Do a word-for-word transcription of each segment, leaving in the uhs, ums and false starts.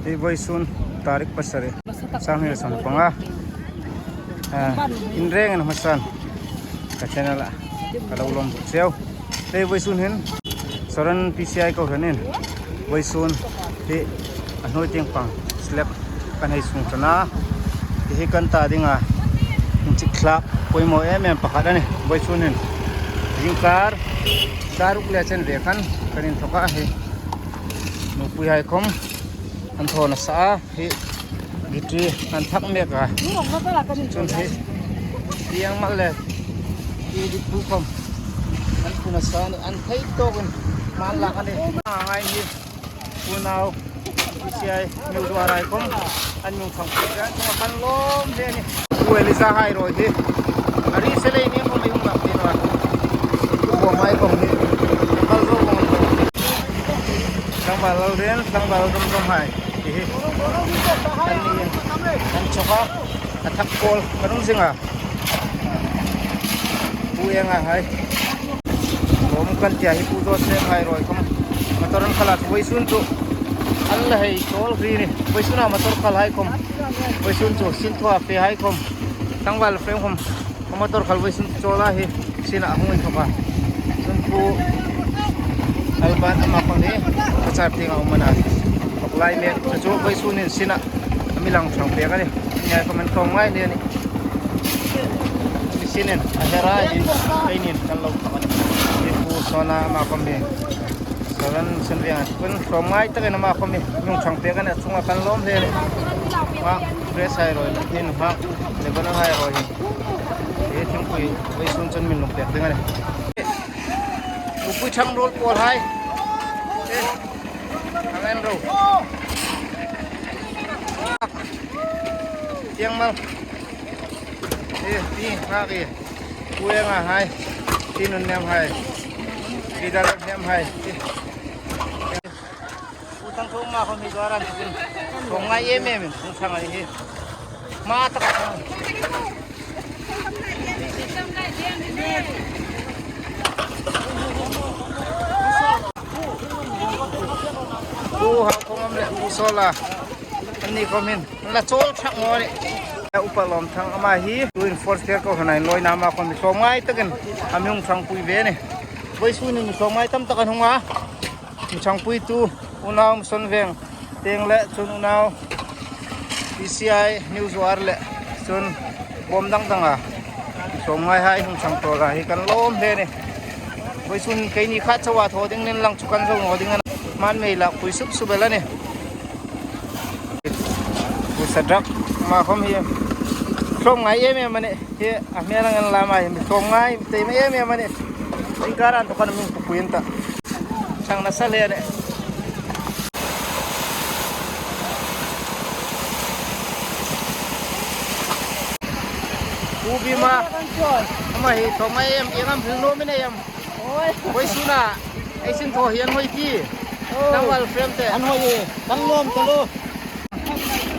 Hi vawisun tarik pasari, sang hni sawm panga. Ah, inrengin hmasan ka channel-a ka lo lawm bawk cheu. Hi vawisun hin Soran P C I kohranin vawisun hi a hnuoi tieng pang slab kan hei sung ṭan a. Hi kan ta dinga inchik thlak poimaw em em pakhat a nih. Vawisun hin zingkar sawmruk le chanve khan kan inthawk a, hi nupuihai khawm an thaw nasa a, hi giti an thak mek a. Chun hi tieng mal le hi di pu khawm an pu nasa a nih, an thei tawkin hma an lak a nih. Ngai hi unau P C I New Zuar hai khawm an mi hung ṭhangpui a, an lawm hle a nih. Pu Eliza hai ruoi hi a ri se lei ni khawm ei hung lak ti naw a. Pu Bawm hai khawm hi kal zo khawm. Tlangval Lalden, Tlangval Dawmdawm hai ti hi an ni in an chawk a, a thak pawl kan hung zing a. Pu Enga hai. Lawm kan tia hi Pu Joseph hai ruoi khawm motor an khal a, vawisun chu an la hei chawl ri ni. Vawisuna motor khal hai khawm, vawisun chu Sinthua fe hai khawm, Tlangval Frame khawm a motor khal vawisun chu chawl a, hi sina a hung inthawk a. Chun Pu Alban ama khawm hi a char tienga um a na. Lai mek chu chu vawisun hin sina a mi lang ṭhang pek a nih. Ngai comment khawm ngai ni a nih. Sinin a hera in, keinin kan lo thak a nih. Hi Pu Sona ama khawm hi Soran Mission Veng a, kun sawm ngai takin ama khawm hi mi hung ṭhang pek a nih, a chunga kan lawm hle a nih. Ma, dress hai ruoi, hin hma, le bana hai ruoi hin. Hi thingpui vawisun chun min lum pek ding a nih. Thingpui ṭhang ruol pawl hai. Eh, ang en ro. Tieng mal. Eh, ti, ha ki. Pu Enga hai. Ti Nunnem hai. Ti Dalem hai. Ti. Pu Thangthawng ma khawm hi zuaran tukin. Khawm ngai em em in, khawm sang ai hi. Ma tak. Pu Haukhawngam le Pu Sawla. Anni khawm hin. La chawl thak maw ni. Upa Lawmthang ama hi. Tuhin force fair kohran a inlawina ama khawm hi. Sawm ngai takin. A mi hung ṭhangpui ve ni. Vawisun hin sawm ngai tam tak an hung a. Mi ṭhangpuitu, unau Mission Veng tieng le, chun unau P C I New Zuar le, chun bawm dang danga sawm ngai hai hung ṭhang tawl a, hi kan lawm hle ni. Vawisun keini kha chauha thaw ding nen lang chu kan zo naw ding a na. Hma an mi lakpui sup sup el a ni. Pu Sadrak, ama khawm hi sawm ngai em em a nih. Hi a hmel ang an lam a, hi mi sawm ngai, mi tei mai em em a nih. Zingkar an thawk an mi pupui an ta. Ṭhang nasa hle a nih. Pu Bima, ama hi sawm ngai em, ieng am hril nuom i nei am? Oi. Vawisuna ei sin thaw hi an hoi ti. Oi. Tlangval Frame te. An hoi e. Kan lawm tawl lo.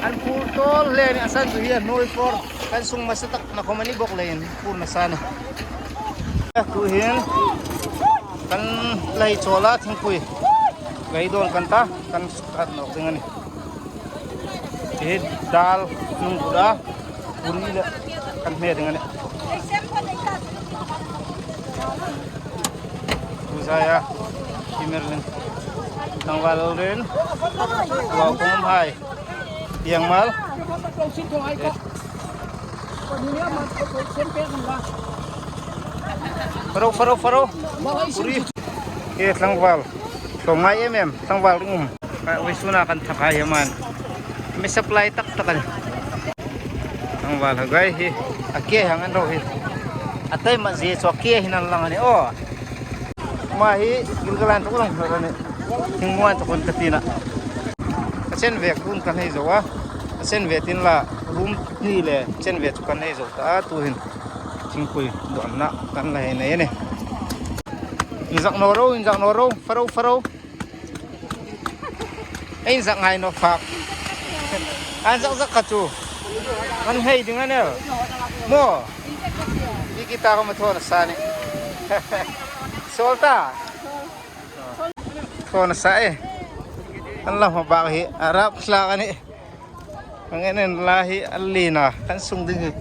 An phur tawl hle ni, a san chu hi a hnuoi phur. Kan sung hmasa tak na khawm a ni bawk leiin phur nasa ni. Tuhin kan la hei chawl a, thingpui. Kan dawn kan ta, kan suk khat nawk ding a nih. Hi dal hnung kut a, puri le kan hme ding a nih. Pu Zaya, Pi Merlin, Tlangval Lalden, Pu Haukhawngam hai, Pi Engmal. Faro, faro, faro. Puri. Hi tlangval. Sawm ngai em em, tlangval ringum. Ka vawisuna kan thak hai hi man. Mi supply tak tak a nih. Tlangval ha gai hi. A ke hang an ro hi. A tai ma zie chu a ke hin an lang a nih. Aw. Ma hi Gilgal an thuk lang thak a nih. Thingmuan thuk an ka tina. A chen vek dun kan hei zo a. A chen ve tin la room ni le chen ve chu kan hei zo ta a, tuhin. Thingpui dawnna kan la hei nei a nih. Inzak naw ro, inzak naw ro, faro, faro. Ei inzak ngai naw fak. An zak zak kha chu. An hei ding a nih. Maw. Ki ki ta ka ma thaw nasa ni. Sawl ta. Thaw nasa e. An la hma bak hi a rap hlak a nih. Ang en en la hi a lien a, kan sung ding hi.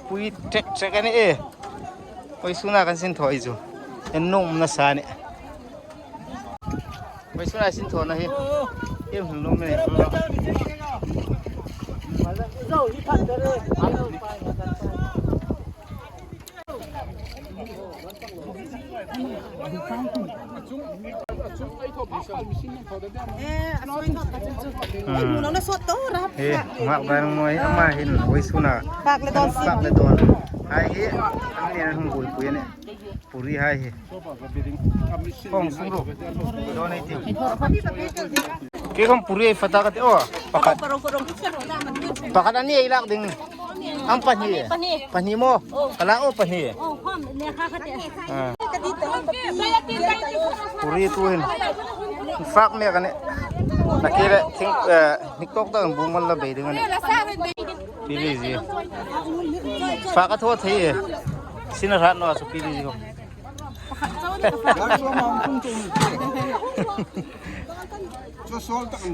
Pui ṭek ṭek a nih e. Vawisuna kan sin thaw hi chu. En nung nasa a nih. Vawisuna sin thawna hi. Em hlum nung ni. Hmm. Hi, mak bang moi ama hin, vawisuna. Fak le dawn. Fak le dawn. Hai hi, an ni an hung bul pui a nih. Puri hai hi. Kong sung ro. Dawn ei ti. Kei khom puri ei fata ka ti, oh, pakhat. Pakhat an ni ei lak ding. Am pahni. Pahni. Pahni maw? Oh. Ka la, oh, pahni. Oh, khom, le kha kha te. Ah. Puri tu hin. Fak mek a nih. Nakie le, thing, eh, hnik tawk tawk bung man la bei ding a nih. Pi Lizzy. Fak a thaw thei e. Sin a hrat naw a chu Pi Lizzy khom.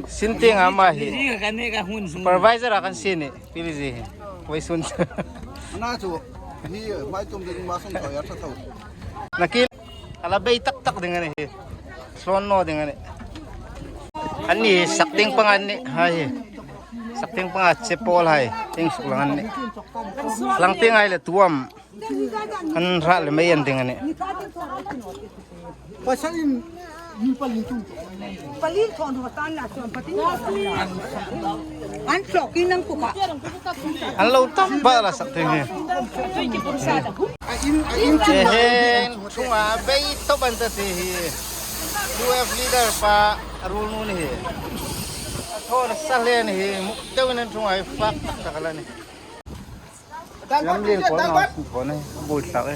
Sin tieng ama hi. Supervisor a kan sin ni. Pi Lizzy hi. Vawisun. Ana chu. Hi, mai tum ding ma sung thaw ya tha thaw. Nakie a la bei tak tak ding a nih hi. Hlawn naw ding a nih. An ni sak tieng pang an nih. Hai hi. Sak tieng pang a che pawl hai. Tieng suk lang an nih. Lang tieng ai le tuam. An rah le mei an ding a nih. Pasal in mi pali tu. Pali thon ho tan la chuan pati. An tlawk in an kuka. An lo tam ba la sak thei hi. A in, a in chu. He, he, chunga bei tawp an ta si hi. U F leader pa a rul nu ni hi. A thaw nasa hle ni hi. Muk deuin an chunga hi fak tak tak a la ni. Lam lien pawl na sin thaw na hi, a bul hlak e.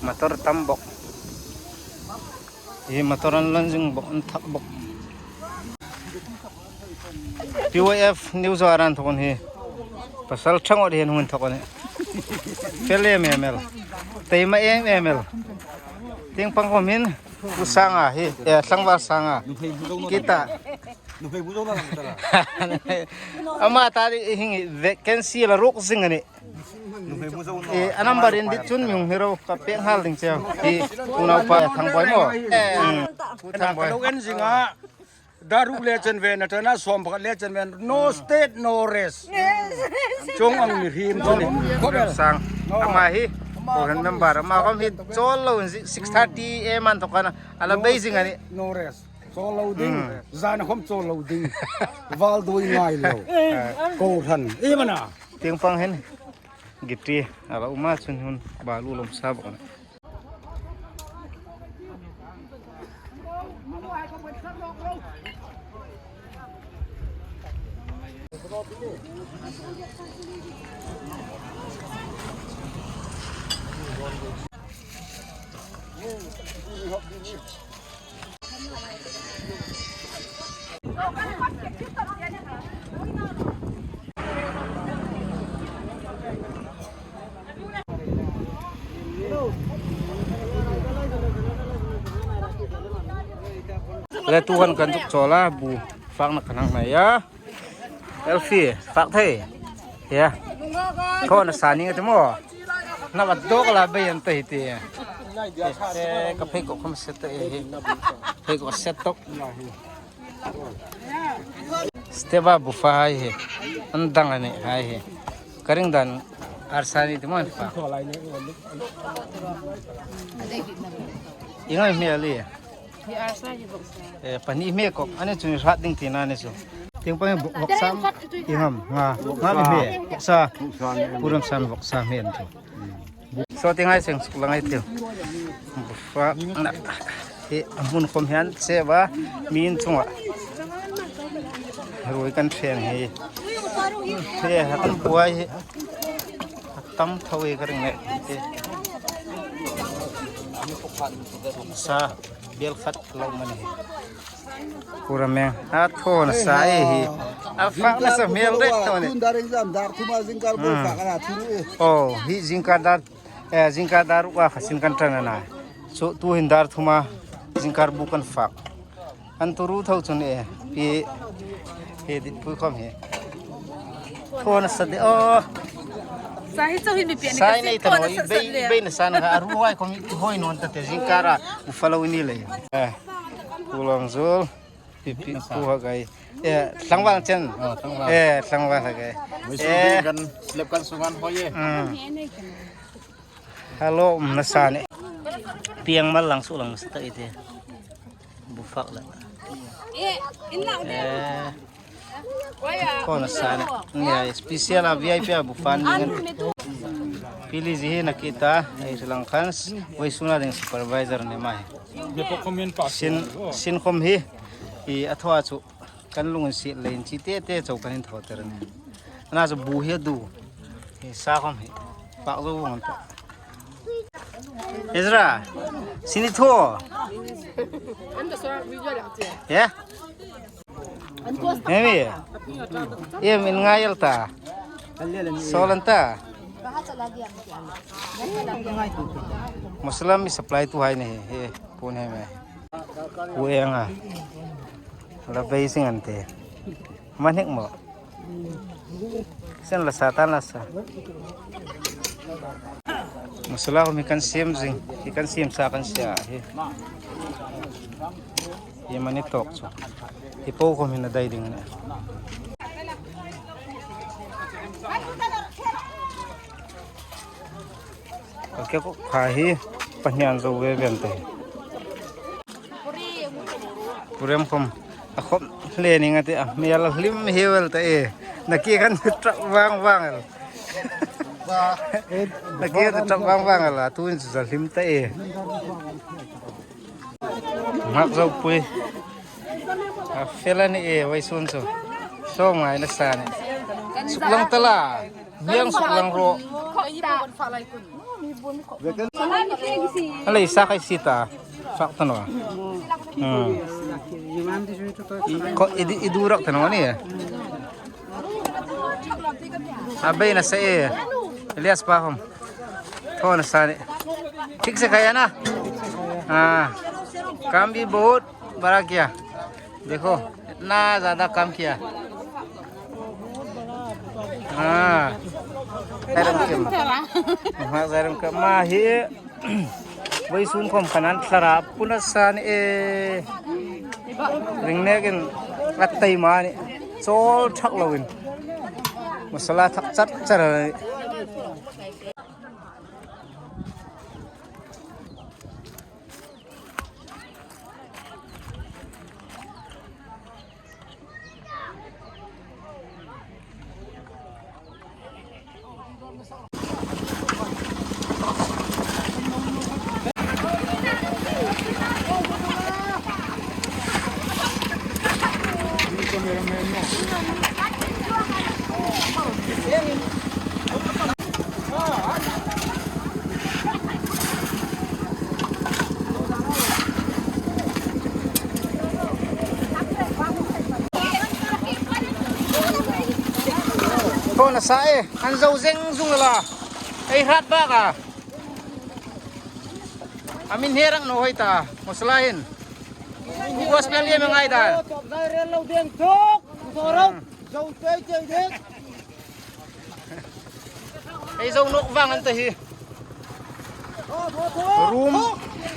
Motor tam bawk. Hi motor an lan zing bawk, an thak bawk. P Y F New Zoran thawk an hi. Pasal ṭhangawt hian hun thawk a nih. Fel em em el. Teima em em el. Tieng pang khom hin, Pu Sanga hi, eh, Tlangval Sanga. Kita. Nuhmei bu zo na lang tala. Ama ta di hing vacancy la ruk zing a nih. Nuhmei bu zo na. E, a number in di chun mi hung hre ro ka pek nghal ding che. Hi, unau pa Thangboi maw. Hmm. Thangboi. Lo en zing a. Dar ruk le chen ve na tana sawm pakhat le chen ve. No state, no rest. Chung ang mi hrim chu ni. Khawvel. Sang. Ama hi. Ko han member ama khom hi chawl lo in six thirty a man thawk a na. A la bei zing a nih. No rest. Chawl lo ding, hmm, zan khom chawl lo ding. Val dui ngai lo. Ko hran. E mana. Tieng pang hin. Giti. A la um a chun hun. Ba lu lom sa bawk a na. Le tu han kan zuk chawl a, bu fakna kan hang nei a. Elfie, fak thei. Ya. Ko na sa ni ti maw. Na ba dawk la bei an ta hi ti. Eh, ka pheikhawk khom set ta hi. Pheikhawk set tawk. Step a bu fa hai hi. An dang a nih hai hi. Ka ring dan arsa ni ti maw an fa. I ngai hmel a li. Hi arsa hi vawksa. Eh, pahni hme kawp. Ani chu ni hrat ding tina ni chu. Tieng pang vawksa. I ngam. Nga. Nga mi hme. Vawksa. Puram san vawksa hme an chu. So tieng ai seng suk lang ai tiu. Bufa. Na. Hi a hmun khom hian che va. Mi in chunga. Rui kan ṭhen hi. Hi a kan buai hi. A tam tho hi ka ring leh. Sa. Bial khat lo mani hi. Pura meng. A thaw nasa e hi. A fak nasa hmel rek thaw ni. Tun dar exam dar thuma zingkar bu fak ana thu e. Oh, hi zingkar dar, eh, zingkar dar ruk a kha sin kan ṭan ana. Chu tuhin dar thuma zingkar bu kan fak. Kan tu ru tho chun e, pi, he dit pui khom he. Thaw nasa de, oh. Sa hi chau hin mi pian ni ka sai si, nei thaw ta nasa nei, sa bei, le. Bei nasa na, a ru hai khom i hoi non ta te zingkara, u follow ni le. Eh, pu Lawmzul, pi, pi, pu Hagai. Eh, tlangval chen. Oh, tlangval. Eh, tlangval Hagai. Wei su eh. Kan slep kan sungan hoi e. Hmm. Hello, um, nasa ni. Pieng mal lang su lang sa ta ite. Bu fak la. Eh. Thaw nasa ni. Ni a special a V I P a bu fan ni ngan. Pi Lizzy hi na ki ta, ei lang khan, wei suna ding supervisor ni mai. Sin, sin khom hi, i a thaw chu. Kan lung insiet leiin chi te te chau kan inthaw tir a nih. Ana chu bu hi a du. Hi sa khom hi. Pak zo vong an ta. Ezra, sini thaw. He? He mi? Em in ngai el ta. Sol an ta. Muslim mi supply tu hai ni he. Pun he me. Pu Enga. La bei sing an te. Manik mo. Sen la sa tan la sa. Masala ko mi kan siam zing. Hi kan siam sa kan sia. Hi. Hi mani tok chu. Hi po ko mi na dai ding ne. Ka ke ko kha hi pahnian zo ve ven te. Purem khom a khom le ni nga te a mi ala hlim hi vel ta e. Na ki kan trap vang vang el. Na ki kan trap vang vang el a tu in chu za hlim ta e. Ngak zo pui. A fel a ni e, wei sun chu. So ngai na sa ni. Suk lang ta la. Hiang suk lang ro. A lei sa khai si ta. Fak ta naw. Hmm. Ko i di, i du rak ta naw ni. A bei na sa e. Elias pa hom. Thaw na sa ni. Thik se khai ana. Ah. Kam bhi bahut bada kiya. Dekho, itna zyada kam kiya. Ah. Zairam kem. Ma zairam kem. Ma hi. Vei sun khom khan an thlara puna sa ni e. Ring nekin a taima ni. Chawl thak loin. Masala thak char char a ni. Thaw na sa e, an zo zeng zung la. Ei hrat bak a. A min he rang naw hoi ta, masala hin. Gospel ye me ngai da. Tok dai rel lo deng tok. Zo rau. Zo tei tei deng. Ei zo nawk vang an ta hi. Room,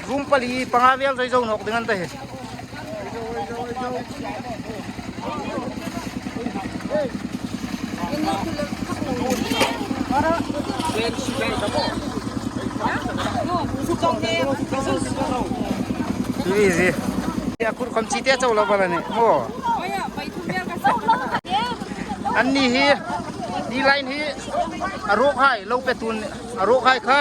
room pali panga vel zo, zo nawk ding an ta hi. Easy. A kut khom chi te chau lo bal a ni. Mo. Anni hi, ni line hi, a ruok hai, lo petu, a ruok hai kha,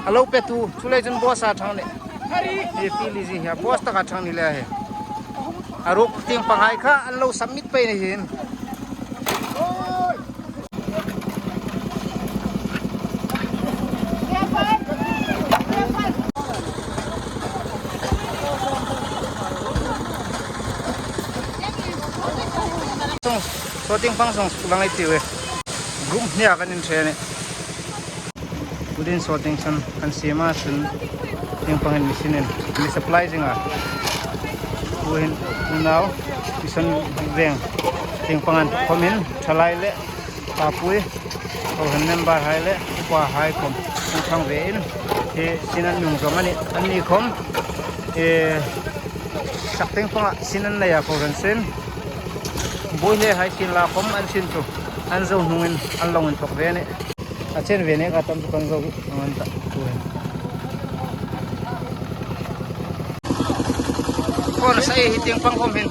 a lo petu, chu lei chun boss a thang ni. Hi Pi Lizzy hi, boss taka thang ni le hi. A ruok tieng pang hai kha, an lo submit pei ni hin. Sawting pang song suk lang ei tiu e. Group hnia kan inṭhe ni. Kudin sawting san kan siem a, sun ting pangin machine in mi supply zing a. Tuhin unau Mission Veng tieng panga inthok khawmin thalai le papui, kohran member hai le upa hai khawm hung ṭhang vein hi sin an mi hung zawm a nih. Anni khawm, eh, sak tieng panga sin an nei a, kohran sin. Buoi le hai sin la khawm an sin chu an zo hnungin an lo inthok ve a nih. A chen ve nek a tam chu kan zo ang an ta. Khaw nasa e, hi tieng pang khawm hin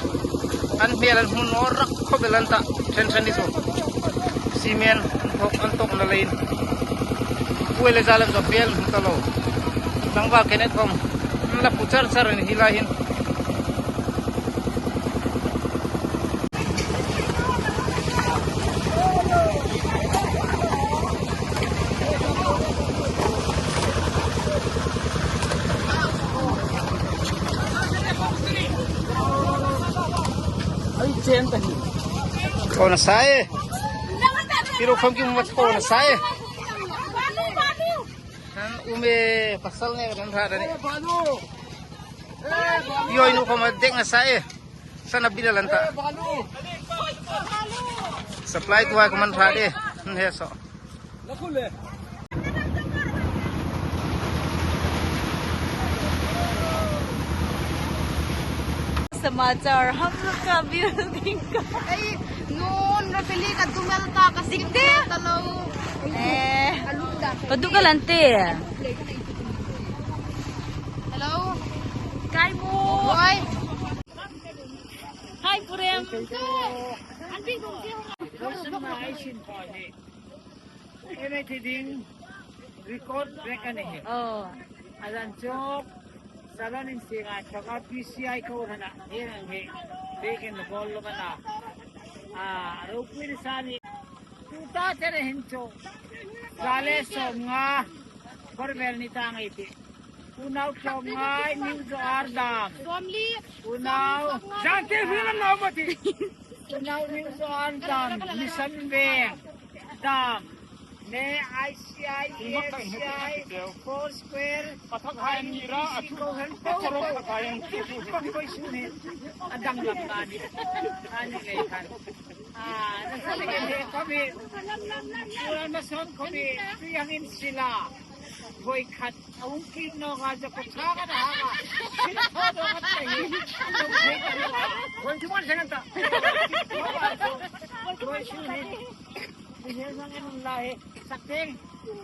an hmel an hmu naw rak khawp el an ta. Ṭhen ṭhen ni chu. Cement an thawk, an tawk na leiin. Buoi le zal an zo fel hmu ta lo. Tlangval Kenneth khawm an la pu char char a nih hi lai hin. Khaw nasa e. Hi ruok khawm ki hmu a, khaw nasa e. An um e, pasal ne kan hrat a nih. Hi hoi nu khawm a dek nasa e. Sana bil a la an ta. Supply tu hai khawm an hrat e. An he saw. समाचार हम लोग का बिल्डिंग का। Ei, nun, Rafeli ka tumel ta, ka sik ta lo. Eh, paduk a la an ti. Hello. Kai mu. Oi. Hi, Purem. Ena ti ding record break a ni hi. Oh. A zan chu salon in si ngai taka P C I kohran a hi nang hi. Break in bol lo ka na. A, ropui ni sa ni. Tuta tere hin chu. Za le sawmnga bawr vel ni ta ngai ti. Unau Tlawmngai New Zoar Dam. Unau. Zan te hui lam nau ma ti. Unau New Zoar Dam, Mission Veng Dam. Ne I C I, E F C I, Four Square, I N P C, kohran po po. Koi suni. A dang lam ta ni. A ni ngai khan. A, na sa ni ngai he khawm hi. Ura na son khawm hi. Tui hang in sila. Voi khat. A hung kip nawk a, za ko tha ka ta ha ka. Sin thaw dawk a ta hi. Voi chu man sen an ta. Voi chu ni. Mi he sang en la he. Sak teng.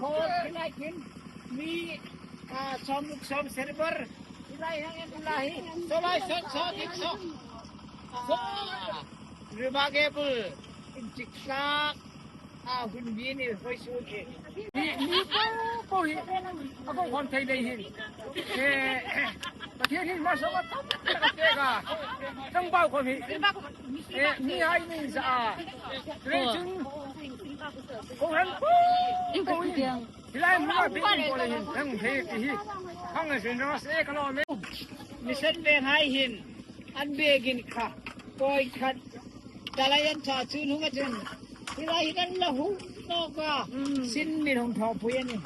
Ko thi lai khin. Mi, a, sawmruk sawmsari bawr. Thi lai hang en la he. Saw lai saw saw dik saw. Saw. Remarkable. Inchik sak. A hun bi ni hoi su ke. Mi, mi po, po hi. A ko kon thei dei hin. Eh, Pathian hin ma so ma tam ka te ka. Tang bau ko mi. Eh, mi hai mi sa. Re chung. Ko han po, po hi. Hilai ma bi ko le hin. Tang thei ki hi. Hang sin ra se ka lo me. Mission Veng hai hin. An begin kha. Koi khat. Talai an tha chun hung a chun. Hi lai hi kan la hung nawk a. Mm. Sin mi hung thaw pui a nih.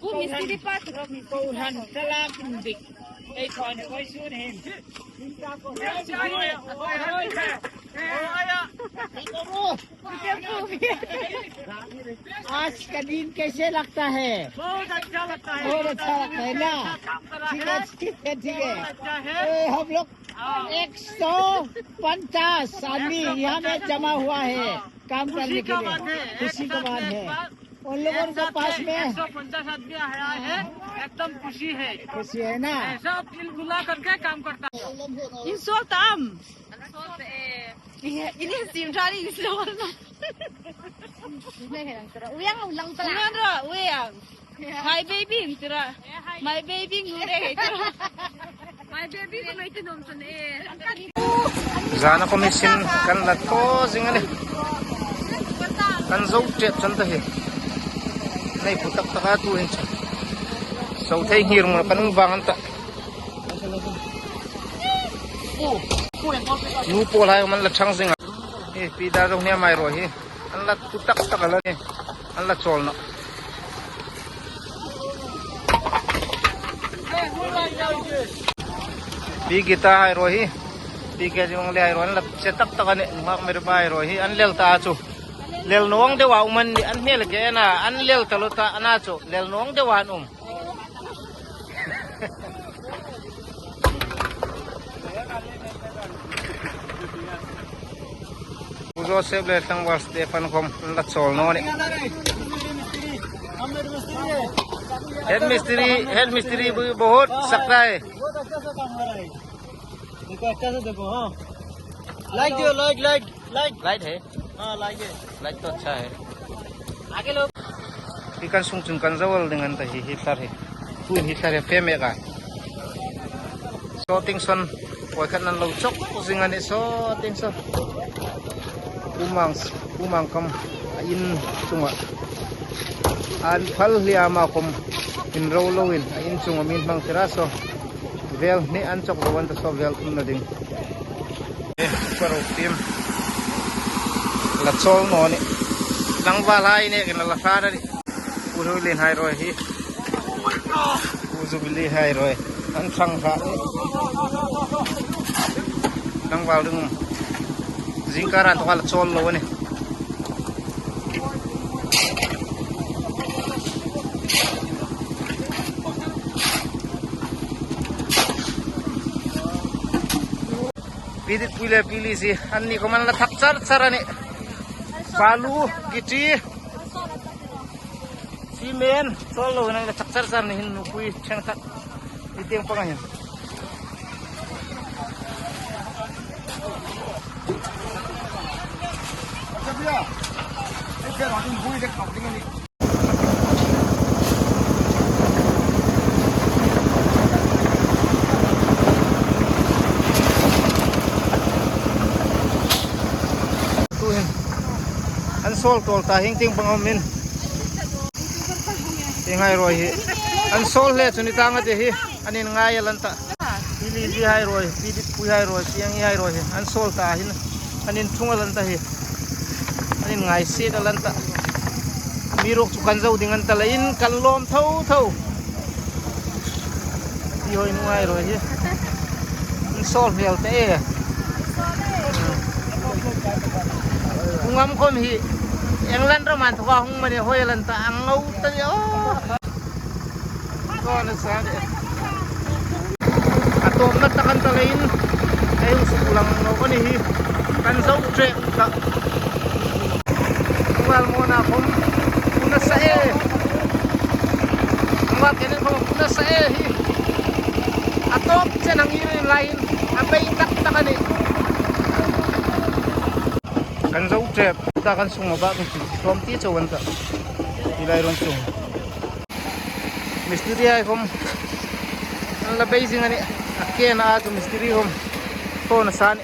Ku mistiri pa tu. Kohran tala kin dik. Ei khon koi sun hin. आज का दिन कैसे लगता है? बहुत अच्छा लगता है। बहुत अच्छा लगता है ना? ठीक है, ठीक है, ठीक है। बहुत अच्छा है। ए, हम लोग एक सौ पचास आदमी यहाँ में जमा हुआ है काम करने के लिए। खुशी का बात है। उन लोगों के पास में एक सौ पचास आदमी आया है, एकदम खुशी है। खुशी है ना? सब मिलजुल करके काम करता है। Insult am. Ini sim tari insult. Uyang ulang tara. Uyang ra, uyang. My baby, tira. My baby, ngure, tira. My baby, ngure, tira. Zana khawm hi sin kan la thaw zing a nih. Kan zo ṭep chan ta hi. Nei pu tak tak a tu hin chu. So thei ngir ngur kan um vang an ta. Nu pawl hai man la ṭhang zing a. Hi, pi da zo hnia mai ro hi. An la tu tak tak a la ni. An la chawl nawh. Pi Gita hai ro hi. Ti ke jong le hai ruoi an la che tak tak a nih, nunghak mi ruoi hai ruoi hi an lel ta chu. Lel nawng deu a um an nih, an hmel ke na, an lel ta lo ta a na chu, lel nawng deu a an um. Pu Joseph le tlangval Stephen khom an la chawl naw a nih. Head mistri, head mistri bahut sakta hai. देखो, अच्छा से देखो, हाँ। Light दियो, light, light, light। Light है? हाँ, light है। Light तो अच्छा है। आगे लो। Hi kan sung chun kan zo el ding an ta hi, hi thar hi. Tuhin hi thar hi fe mek a. Saw tieng sawn, poi khat nan lo chawk zing a nih, saw tieng sawn. Pu Mang, Pu Mangkam a in chunga an phal hliama khom inro loin a in chunga min hmang tir a saw. Vel hni an chawk lo an ta saw vel thumna ding. Eh, ka ro tim. La chawl naw a nih. Tlangval hai nekin la hlan a nih. Pu Hlui Lien hai ruoi hi. Pu Jubilee hai ruoi. An thang kha. Tlangval ding. Zingkar an tawk a la chawl lo a nih. Pi Ditpui le Pi Lisi, anni khom an la thak char char a nih. Balu, gitti, cement, chawl lo hin an la thak char char a nih hin nupui ṭhenkhat. Hi tieng panga hin. Tuhin an sawl tawl ta, hieng tieng panga um in. Hi hai ruoi hi. An sawl hle chu ni tang a ti hi. An inngai a lan ta. Pi Lisi hai ruoi, Pi Ditpui hai ruoi, Pi Ang hai ruoi hi. An sawl ta hin. An inthung a lan ta hi. An inngai siet a lan ta. Amiruokchu kan zo ding an ta leiin kan lawm tho tho. Pi Hoi nu hai ruoi hi. An sawl hmel ta e. Pu Ngam khom hi England ram an thawa hung mani hoi a lan ta, ang ngau ta ni aw. Ko na sa ni. A tawpna tak an ta leiin ei hung suk lang lo ka ni hi. Kan zo ṭek ta. Pu Ngalmawna khom ku nasa e. Pu Ngalkenen khom ku nasa e hi. A tawp chen ang i rin laiin a bei tak tak a nih. Kan zo ṭek ta, kan sung a bak kan sung tlawm ti chau an ta. Hi lai ruong sung. Mistiri hai khom an la bei zing a nih. A kena chu mistiri khom. Ko na sa ni.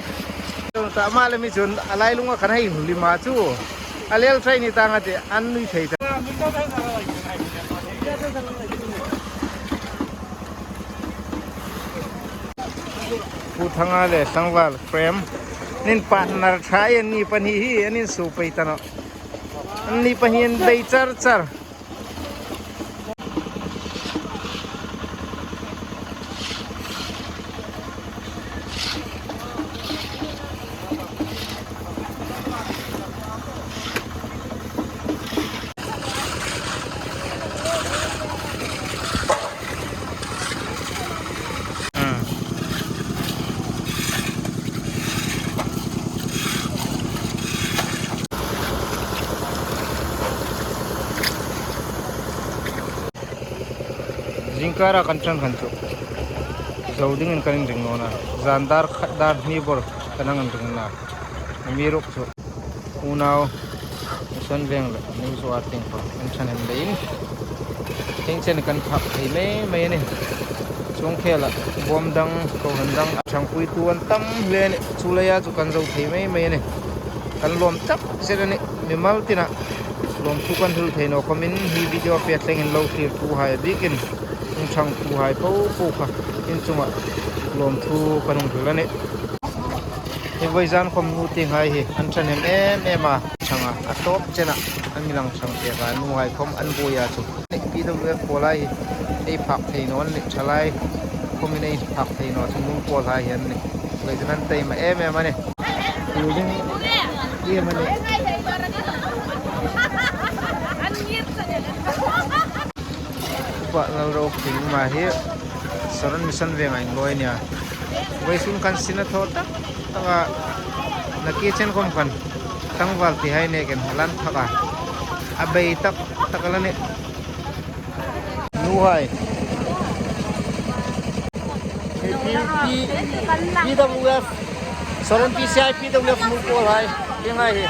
Ta ma le mi chun a lailunga kan hei hlim a chu. A lel ṭhai ni tang a ti, an nui thei ta. Pu Thanga le tlangval Prem. An in partner ṭha e, anni pahni hi, an insuo pei ta nawh. Anni pahni an bei char char. Hmm. Zingkara kan ṭan khan chu zo dingin kan inring naw a. Zan dar khat dar hni bawr kan hang inring a. Amiruokchu unau Mission Veng le New Zoar tieng pang an ṭhahnem leiin hieng chen kan phak thei mei mei a nih. Chuong khela bawm dang, kohran dang ṭhangpuitu an tam hle a nih. Chu leia chu kan zo thei mei mei a nih. Kan lawm tak zet a nih. Mimal tina lawmthu kan hril thei naw khawmin hi video pêk thlengin lo thlirtuhai a bikin hung ṭhangtuhai po po kha in chunga lawmthu kan hung hril a nih. Hi vawizan khom nu tienghai hi an ṭhahnem em em a, ṭhang a, a tawp chena an mi lang ṭhang pek a, nuhai khom an buoi a chu. P W F pawlhai hi ei phak thei naw an nih, ṭhalai khomin ei phak thei naw chu nu pawlhai hi an nih. Kan taima em em a nih. Building em a nih. Upa Lalrokling ama hi Saron Mission Veng-a inlawi a nih a. Vawisun khan sin a thaw tak tak a, nakie chen khawm khan tlangval tihai nekin a la inthak a. A bei tak tak a la nih. Nuhai. P, P, P W F. Saron P C I P W F mu pawl hai. Hi ngai hi.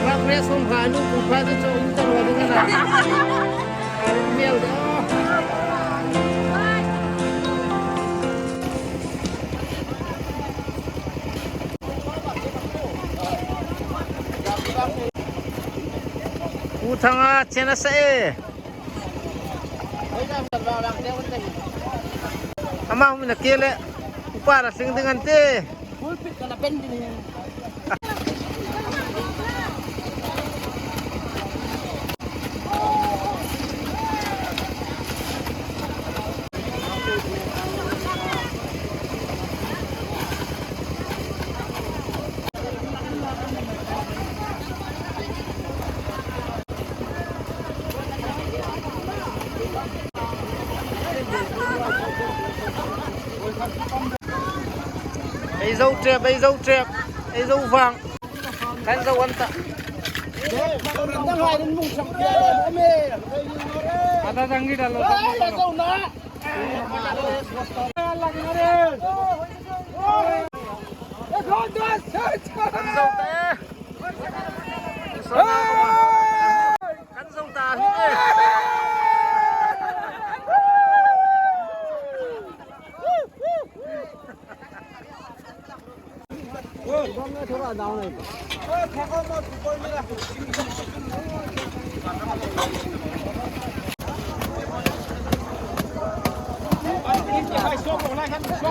Rak re som kha nu ku kha chu chawin ta ro ding a na. Mial de. Pu Thanga chen a sa e. Ama hung nakie le upa ra sing ding an ti. Ei zo ṭep, ei zo ṭep, ei zo vang. Kan zo an ta. Ada dang ni da lo. Kan zo ta e. Kan zo ta hi e.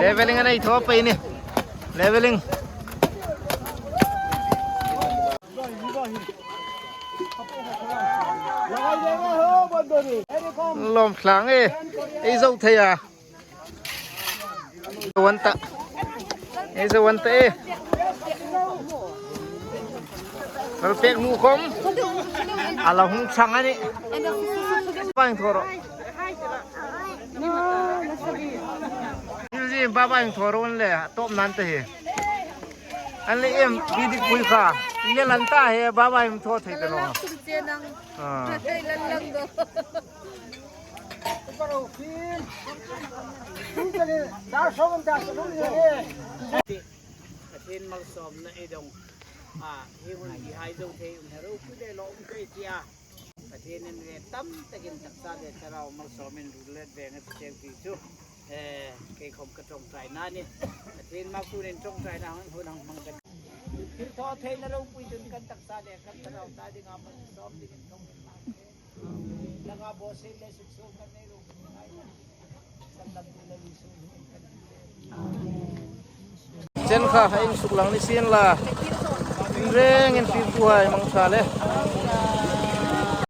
Leveling a nei thaw pei ni. Leveling. Lawm tlang e. Ei zo thei a. Zo an ta. Ei zo an ta e. Kal pek nu khom. A la hung chang a nih. Bang thaw ro. Zim ba bang thaw ro an le. Tawp nan ta hi. An le em, bi dik pui kha. Nge lan ta he, ba ba em thaw thei ta lo. Ah. Pathien malsawmna ei dong. A, hi hun hi hai zo thei um hero ku de lo um thei tia. Pathienin ve tam takin taksa le thlarau malsawmin ruolin ve ngat cheu ti chu. Eh, kei khom ka ṭawngṭaina a nih. Pathien ma kunin ṭawngṭaina hang hun hang hmang ka. Thil thaw theina ropui chun kan taksa le kan thlarau ta dinga malsawm dingin kan hang. Langa bawsei le suksuol kan nei ropui. Chen kha, hei insuklang ni sien la. Inrengin fieltuhai mangṭha le.